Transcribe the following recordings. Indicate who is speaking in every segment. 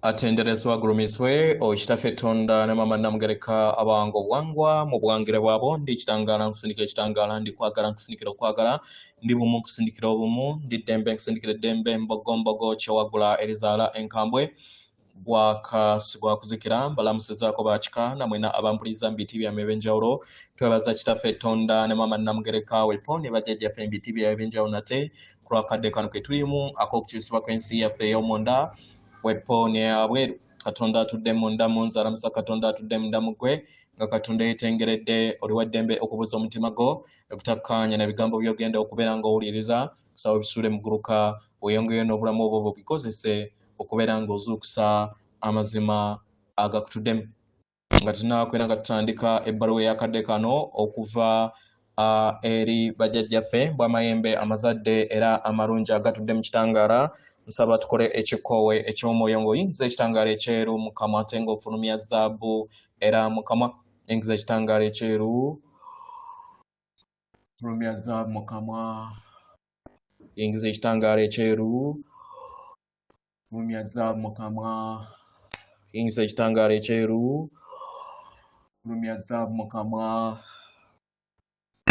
Speaker 1: Atenderezebwa agulumizibwe oyo Kitaffe Tonda ne Maama Namugereka abawanga obuwangwa mu buwangire bwabwo. Ndi kitangaala nkusindikira ekitangaala, ndi kwagala nkusindikira okwagala, ndi bumu nkusindikira obumu, ndi ddembe nkusindikira eddembe, mbogo mbogo kyewagula erizaala enkambwe, gwaka sigwakuzikira. Mbalamusizaako bakika namwena abampuliza mu biti byammwe ebyenjawulo. Twebaza Kitaffe Tonda ne Maama Namugereka wepo ne bajjajjaffe mu biti byabwe ebyenjawulo nate ku lwakadde kano ke tulimu ak'okukyusibwa kw'ensi yaffe ey'omunda wepo neyabweru. Katonda atudde munda mu nze alamusa Katonda atudde munda mu ggwe, nga Katonda yeetengeredde. Oli wa ddembe okubuza omutima gwo okutakkaanya n'ebigambo by'ogenda okubeera ng'owuliriza. Kusaba obisuule muguluka weeyongeyo n'obulamu obwo bubikozese okubeera ng'ozuukusa amazima agakutuddemu. Nga tunaakwera nga tutandika ebbaluwa ey'akadde kano okuva eri bajjajjaffe bw'amayembe amazadde era amalungi agatudde mu kitangaala, nsaba tukole ekikoowe eky'omwoyo ng'oyingiza ekitangaala ekyeru mu kamwa ate ng'ofulumya zaabu era mu kamwa. Yingiza ekitangaala ekyeru, fulumya zaabu mu kamwa. Yingiza ekitangaala ekyeru, fulumya zaabu mu kamwa. Yingiza ekitangaala ekyeru, fulumya zaabu mu kamwa.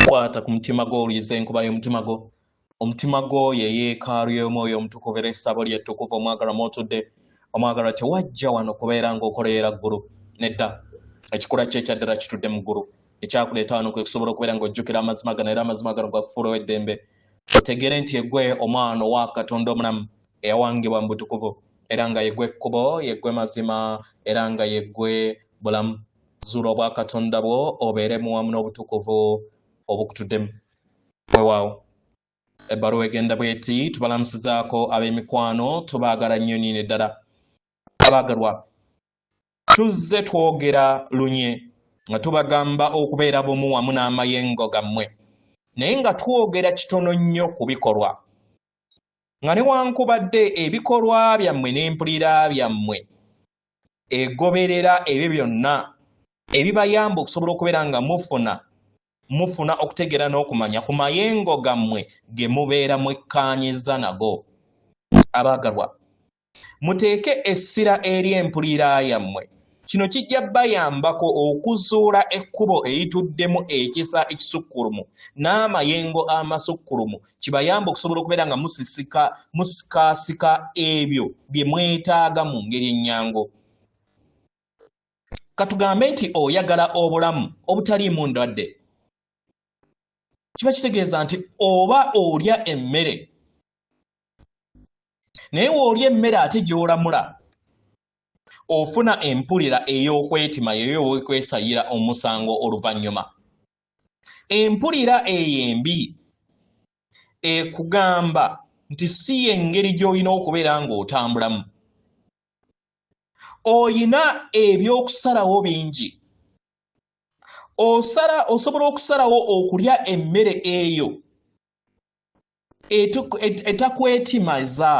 Speaker 1: Kwata ku mutima gwo, owulirize enkuba y'omutima gwo. Omutima gwo ye yeekaalu y'omwoyo omutukuvu era essabo lye ettukuvu omwagalwa mw'otudde. Omwagalwa, tewajja wano kubeera ng'okolerera ggulu, nedda. Ekikula kye ekyaddala kitudde mu ggulu. Ekyakuleeta wano kwe kusobola okubeera ng'ojjukira amazima gano, era amazima gano gakufuula ow'eddembe, otegeere nti eggwe omwana owa Katonda omulamu eyawangibwa mu butukuvu, era nga yeggwe kkubo, yeggwe mazima, era nga yeggwe bulamu. Zuula obwakatonda bwo obeere muwamu n'obutukuvu obukutuddemu. Weewaawo. Ebbaluwa egenda bweti: tubalamusizaako ab'emikwano, tubaagala nnyo nnyini ddala. Abaagalwa, tuzze twogera lunye nga tubagamba okubeera bumu wamu n'amayengo gammwe, naye nga twogera kitono nnyo ku bikolwa, nga newankubadde ebikolwa byammwe n'empulira byammwe egoberera ebyo byonna ebibayamba okusobola okubeera nga mufuna okutegeera n'okumanya ku mayengo gammwe ge mubeera mwekkaanyiza nago. Abaagalwa, muteeke essira eri empulira yammwe. Kino kijja bayambako okuzuula ekkubo erituddemu ekisa ekisukkulumu n'amayengo amasukkulumu, kibayamba okusobola okubeera nga musikaasika ebyo bye mwetaaga mu ngeri ennyangu. Katugambe nti oyagala obulamu obutaliimu ndwadde, kiba kitegeeza nti oba olya emmere, naye w'olya emmere ate gy'olamula ofuna empulira ey'okwetima, yeyo okwesayira omusango oluvannyuma. Empulira eyo embi ekugamba nti si y'engeri gy'olina okubeera ng'otambulamu. Oyina ebyokusalawo bingi. Osobola okusalawo okulya emmere eyo etakwetimaza,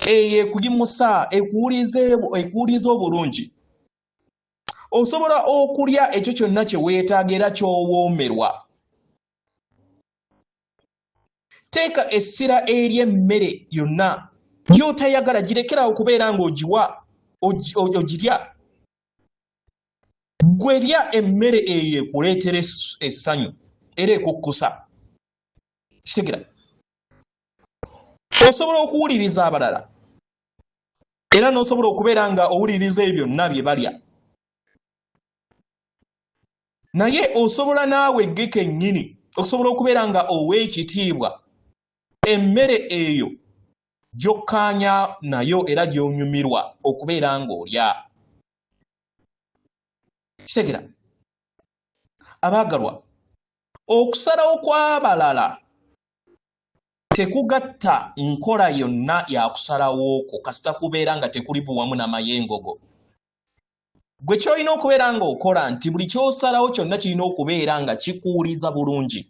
Speaker 1: eyo ekugimusa, ekuwuliza obulungi. Osobola okulya ekyo kyonna kye weetaaga era ky'owoomerwa. Teeka essira eri emmere yonna gy'otayagala, girekerawo okubeera ng'ogiwa ogirya. Ggwe lya emmere eyo ekuleetera essanyu era ekukkusa. Kitegera, osobola okuwuliriza abalala era n'osobola okubeera nga owuliriza ebyo byonna bye balya, naye osobola naawe gge kennyini okusobola okubeera nga ow'ekitiibwa emmere eyo gy'okkaanya nayo era gy'onyumirwa okubeera ng'olya. Kitegera, abaagalwa, okusalawo kw'abalala tekugatta nkola yonna ya kusalawo kwo kasita kubeera nga tekuli buwamu n'amayengo go. Gwe ky'olina okubeera ng'okola nti buli ky'osalawo kyonna kirina okubeera nga kikuwuliza bulungi.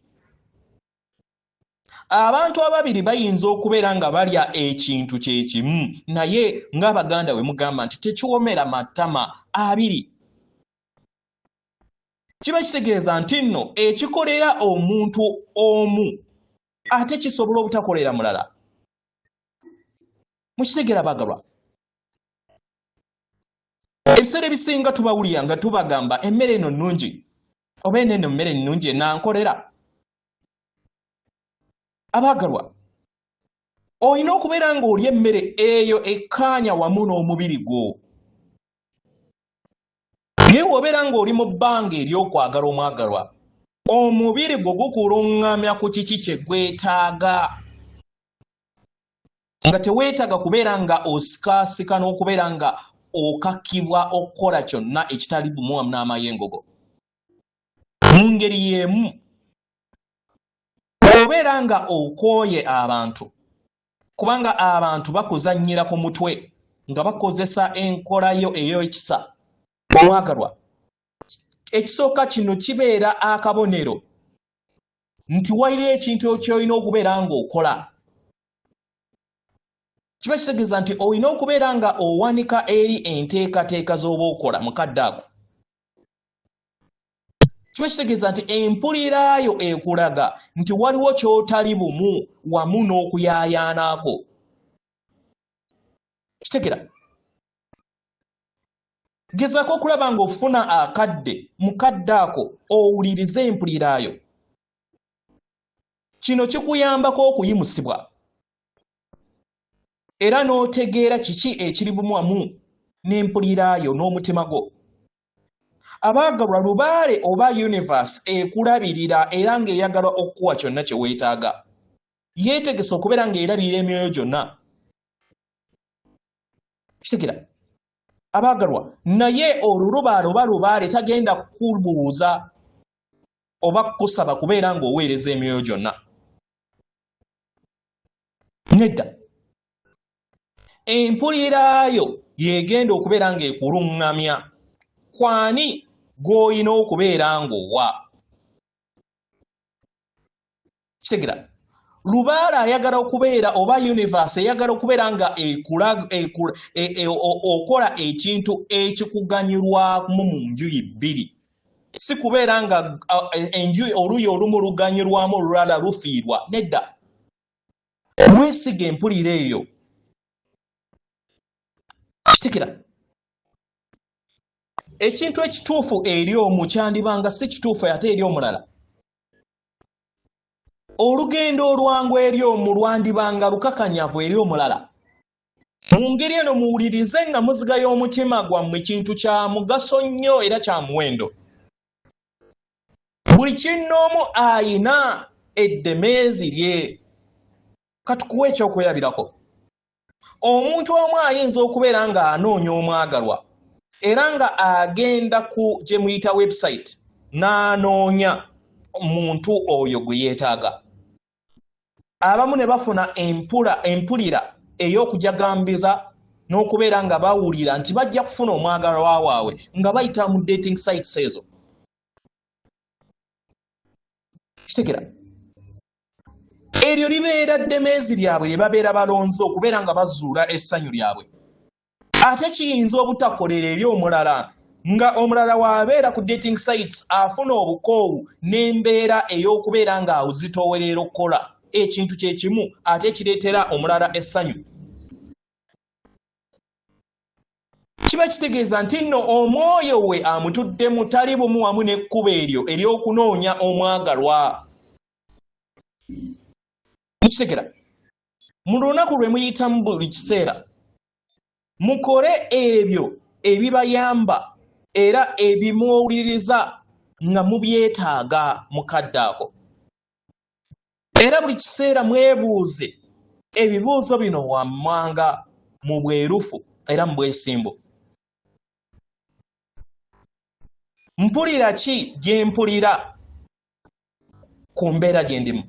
Speaker 1: Abantu ababiri bayinza okubeera nga balya ekintu kye kimu, naye ng'Abaganda bwe mugamba nti tekiwomera matama abiri. Kiba kitegeeza nti nno ekikolera omuntu omu ate kisobola obutakolera mulala. Mukitegeera baagalwa? Ebiseera ebisinga tubawulira nga tubagamba emmere eno nnungi oba eno eno mmere nnungi enankolera. Abaagalwa, olina okubeera ng'olya emmere eyo ekkaanya wamu n'omubiri gwo. Naye bw'obeera ng'oli mu bbanga ery'okwagala omwagalwa, omubiri gwo gukuluŋŋamya ku kiki kye gwetaaga, nga teweetaaga kubeera nga osikaasika n'okubeera nga okakibwa okukola kyonna ekitali bumu wamu n'amayengo go. Mu ngeri y'emu, bw'obeera nga okooye abantu, kubanga abantu bakuzannyira ku mutwe nga bakozesa enkola yo ey'ekisa, omwagalwa, ekisooka kino kibeera akabonero nti waliwo ekintu ky'olina okubeera ng'okola. Kiba kitegeeza nti olina okubeera nga owanika eri enteekateeka z'oba okola mu kadde ako. Kiba kitegeeza nti empulirayo ekulaga nti waliwo ky'otali bumu wamu n'okuyaayaanaako. Kitegera, gezaako okulaba ng'ofuna akadde mu kadde ako owulirize empulirayo. Kino kikuyambako okuyimusibwa era n'otegeera kiki ekiri bumu wamu n'empulirayo n'omutima gwo. Abaagalwa, lubaale oba universe ekulabirira era ng'eyagala okukuwa kyonna kye weetaaga. Yeetegese okubeera ng'erabirira emyoyo gyonna. Kitegera, abaagalwa, naye olulubaale oba lubaale tagenda kukubuuza oba kukusaba kubeera ng'oweereza emyoyo gyonna. Nedda, empulirayo yegenda okubeera ng'ekuluŋŋamya kwani gw'olina okubeera ng'owa. Kitegera, lubaale ayagala okubeera oba universe eyagala okubeera nga okola ekintu ekikuganyulwamu mu njuyi bbiri, si kubeera nga enjuyi oluuyi olumu luganyulwamu olulala lufiirwa. Nedda, weesiga empulira eyo. Kitikira, ekintu ekituufu eri omu kyandibanga si kituufu ate eri omulala. Olugendo olwangu eri omu lwandibanga lukakanyavu eri omulala. Mu ngeri eno muwulirize nga muziga y'omutima gwammwe kintu kya mugaso nnyo era kya muwendo. Buli kinnoomu ayina eddemeezi lye. Katukuwe ekyokweyabirako. Omuntu omu ayinza okubeera ng'anoonya omwagalwa era nga agenda ku gye muyita website n'anoonya muntu oyo gwe yeetaaga. Abamu ne bafuna empulira ey'okujagambiza n'okubeera nga bawulira nti bajja kufuna omwagalwa waabwe nga bayita mu dating sites ezo. Kitegera, eryo libeera ddemeezi lyabwe lye babeera balonze okubeera nga bazuula essanyu lyabwe. Ate kiyinza obutakolera eri omulala, nga omulala w'abeera ku dating sites afuna obukoowu n'embeera ey'okubeera ng'azitoowerera okukola ekintu kye kimu ate ekireetera omulala essanyu. Kiba kitegeeza nti nno omwoyo we amutuddemu tali bumu wamu n'ekkubo eryo ery'okunoonya omwagalwa. Mukitegera, mu lunaku lwe muyitamu buli kiseera mukole ebyo ebibayamba era ebimuwuliriza nga mubyetaaga mu kadde ako. Era buli kiseera mwebuuze ebibuuzo bino wammanga mu bwerufu era mu bwesimbu. Mpulira ki gye mpulira ku mbeera gye ndimu?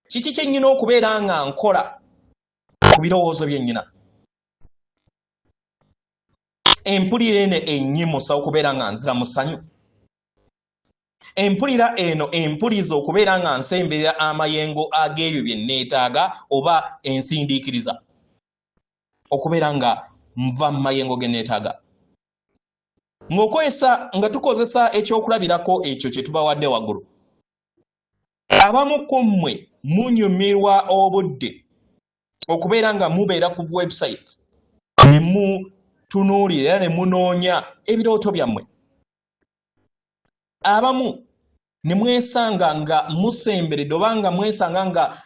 Speaker 1: Kiki kye nnyina okubeera nga nkola ku birowoozo bye nnyina? Empulira eno ennyimusa okubeera nga nzira mu ssanyu? Empulira eno empuliza okubeera nga nsemberera amayengo ag'ebyo bye nneetaaga oba ensindiikiriza okubeera nga nva mu mayengo ge nneetaaga? Ng'okozesa nga tukozesa ekyokulabirako ekyo kye tubawadde waggulu, abamu ku mmwe munyumirwa obudde okubeera nga mubeera ku website ne mutunuulira era ne munoonya ebirooto byammwe. Abamu ne mwesanga nga musemberedde oba nga mwesanga nga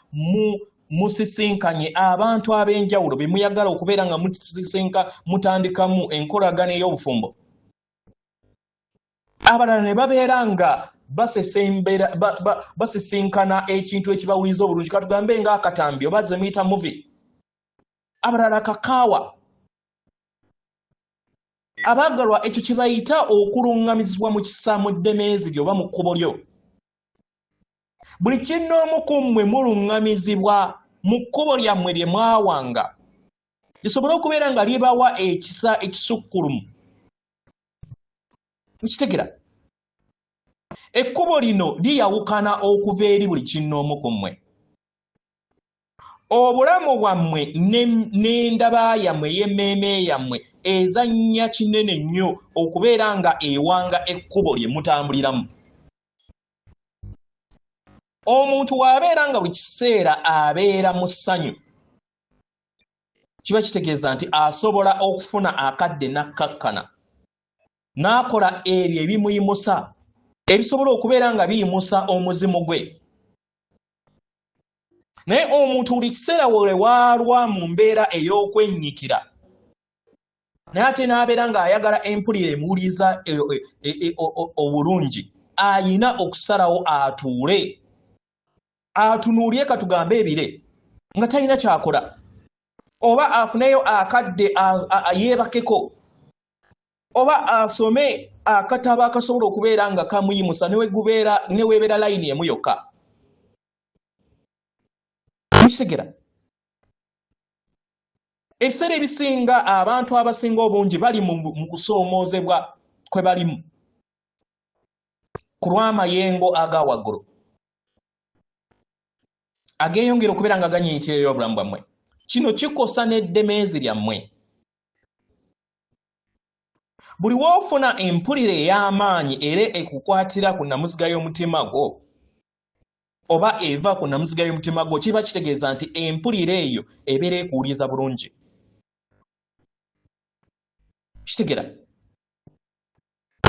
Speaker 1: musisinkanye abantu ab'enjawulo be muyagala okubeera nga musisinka mutandikamu enkolagana ey'obufumbo. Abalala ne babeera nga basisinkana ekintu ekibawuliza obulungi, katugambe ng'akatambi oba ze muyita movie, abalala kakaawa. Abaagalwa, ekyo kye bayita okuluŋŋamizibwa mu kisa mu ddemeezi lyo oba mu kkubo lyo. Buli kinnoomu ku mmwe muluŋŋamizibwa mu kkubo lyammwe lye mwawanga, lisobole okubeera nga libawa ekisa ekisukkulumu. Mukitegera? Ekkubo lino liyawukana okuva eri buli kinnoomu ku mmwe. Obulamu bwammwe n'endaba yammwe ey'emmeeme yammwe ezannya kinene nnyo okubeera nga ewanga ekkubo lye mutambuliramu. Omuntu w'abeera nga buli kiseera abeera mu ssanyu, kiba kitegeeza nti asobola okufuna akadde n'akkakkana n'akola ebyo ebimuyimusa, ebisobola okubeera nga biyimusa omuzimu gwe. Naye omuntu buli kiseera we waalwa mu mbeera ey'okwennyikira, naye ate n'abeera ng'ayagala empulira emuwuliza obulungi, ayina okusalawo atuule atunuulye katugambe ebire nga talina kyakola, oba afuneyo akadde yeebakeko, oba asome akatabo akasobola okubeera nga kamuyimusa newebeera layini emu yokka. Mukitegera? Ebiseera ebisinga abantu abasinga obungi bali mu kusoomoozebwa kwe balimu ku lw'amayengo aga waggulu ageeyongera okubeera nga ganyiikirira obulamu bwammwe. Kino kikosa n'eddemeezi lyammwe. Buli w'ofuna empulira ey'amaanyi era ekukwatira ku nnamuziga y'omutima gwo oba eva ku nnamuziga y'omutima gwo, kiba kitegeeza nti empulira eyo ebeera ekuwuliza bulungi. Kitegera?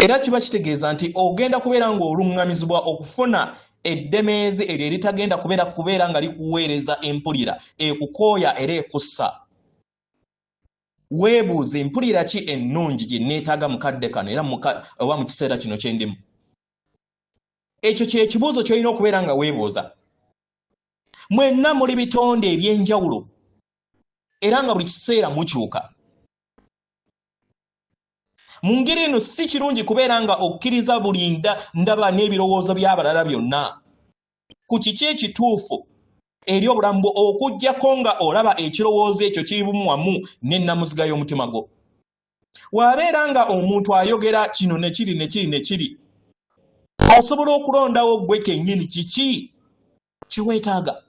Speaker 1: Era kiba kitegeeza nti ogenda kubeera ng'oluŋŋamizibwa okufuna eddemeezi eryo eritagenda kubeera nga likuweereza empulira ekukooya era ekussa. Weebuuze, mpulira ki ennungi gye neetaaga mu kadde kano era oba mu kiseera kino kye ndimu? Ekyo kye kibuuzo ky'olina okubeera nga weebuuza. Mwenna muli bitonde eby'enjawulo era nga buli kiseera mukyuka. Mu ngeri eno si kirungi kubeera nga okkiriza buli ndaba n'ebirowoozo by'abalala byonna ku kiki ekituufu eri obulamu bwo, okuggyako nga olaba ekirowoozo ekyo kiri bumu wamu n'ennamuziga y'omutima gwo. W'abeera nga omuntu ayogera kino ne kiri ne kiri ne kiri, osobola okulondawo ggwe kennyini kiki kye weetaaga.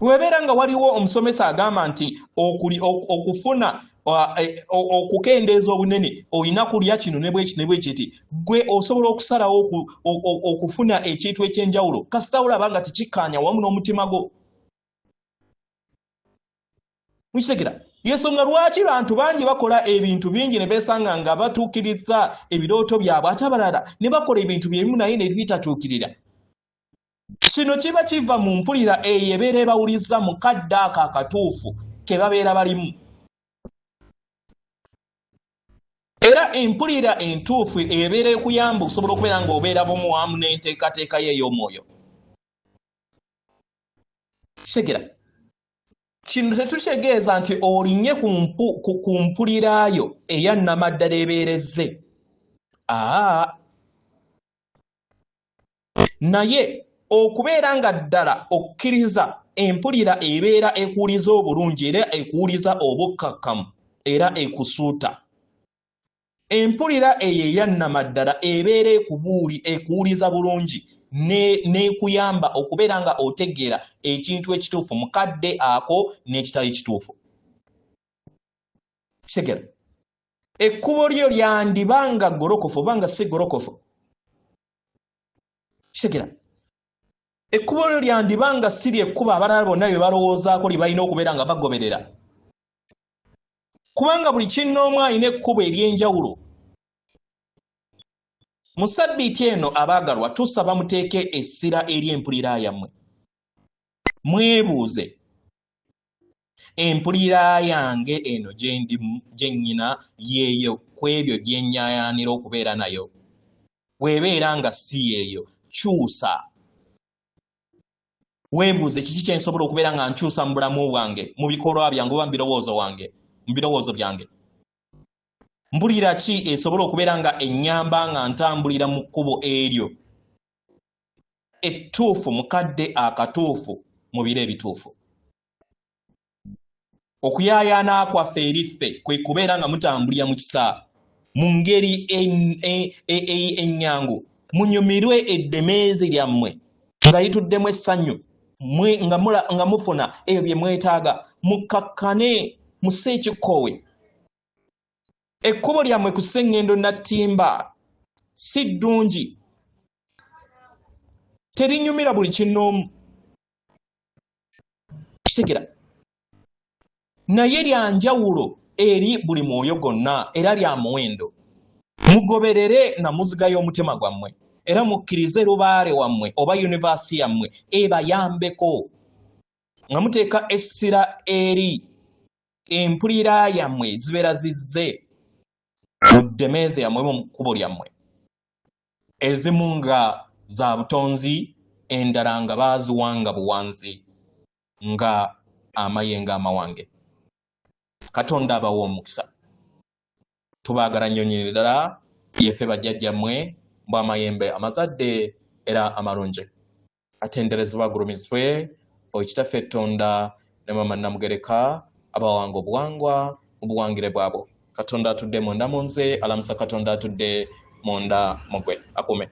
Speaker 1: Webeera nga waliwo omusomesa agamba nti okufuna okukendeeza obunene olina kulya kino ne bweki ne bwekiti, ggwe osobola okusalawo okufuna ekintu eky'enjawulo kasita olaba nga tekikkaanya wamu n'omutima gwo. Mukitegera? Yensonga lwaki bantu bangi bakola ebintu bingi ne beesanga nga batuukiriza ebirooto byabwe, ate abalala ne bakola ebintu byebimu naye ne bitatuukirira. Kino kiba kiva mu mpulira eyo ebeera ebawuliza mu kadde ako akatuufu ke babeera balimu. Era empulira entuufu ebeera ekuyamba okusobola okubeera ng'obeera bumu wamu n'enteekateeka ye ey'omwoyo. Kitegera? Kino tetukitegeeza nti olinnye ku mpulirayo eya nnamaddala ebeerezze. Aa, naye okubeera nga ddala okkiriza empulira ebeera ekuwuliza obulungi era ekuwuliza obukkakkamu era ekusuuta. Empulira eyo eya nnamaddala ebeera ekuwuliza bulungi n'ekuyamba okubeera nga otegeera ekintu ekituufu mu kadde ako n'ekitali kituufu. Kitegeera? Ekkubo lyo lyandiba nga ggolokofu oba nga si ggolokofu. Kitegeera? Ekkubo lyo lyandiba nga si ly'ekkubo abalala bonna lye balowoozaako lye balina okubeera nga bagoberera. Kubanga buli kinnoomu alina ekkubo ery'enjawulo. Mu ssabbiiti eno abaagalwa tusaba muteeke essira eri empulira yammwe. Mwebuuze, empulira yange eno gye nnyina yeeyo ku ebyo gye nnyayaanira okubeera nayo? Bw'ebeera nga si yeeyo, kyusa. Weebuuze, kiki kye nsobola okubeera nga nkyusa mu bulamu bwange, mu bikolwa byange oba mu birowoozo byange? Mpulira ki esobola okubeera nga ennyamba nga ntambulira mu kkubo eryo ettuufu mu kadde akatuufu mu biro ebituufu? Okuyaayaana kwaffe eri ffe kwe kubeera nga mutambulira mu kisa mu ngeri ennyangu, munyumirwe eddemeezi lyammwe nga lituddemu essanyu, nga mufuna ebyo bye mwetaaga, mukkakkane, musse ekikkowe. Ekkubo lyammwe ku Sseŋŋendo Nattimba si ddungi, terinyumira buli kinnoomu, kitegera, naye lya njawulo eri buli mwoyo gwonna era lya muwendo. Mugoberere namuziga y'omutima gwammwe era mukkirize lubaale wammwe oba yunivaasi yammwe ebayambeko nga muteeka essira eri empulira yammwe zibeera zizze mu ddemeeze yammwe mu kkubo lyammwe, ezimu nga za butonzi, endala nga baaziwanga buwanzi nga amayengo amawange. Katonda abawe omukisa. Tubaagala nnyo nnyini ddala, yeffe bajjajjammwe mbw'amayembe amazadde era amalungi. Atenderezebwa agulumizibwe oyo Kitaffe Ttonda ne Maama Nnamugereka abawanga obuwangwa mu buwangire bwabwo. Katonda atudde munda mu nze alamusa Katonda atudde munda mu gwe. Akuume.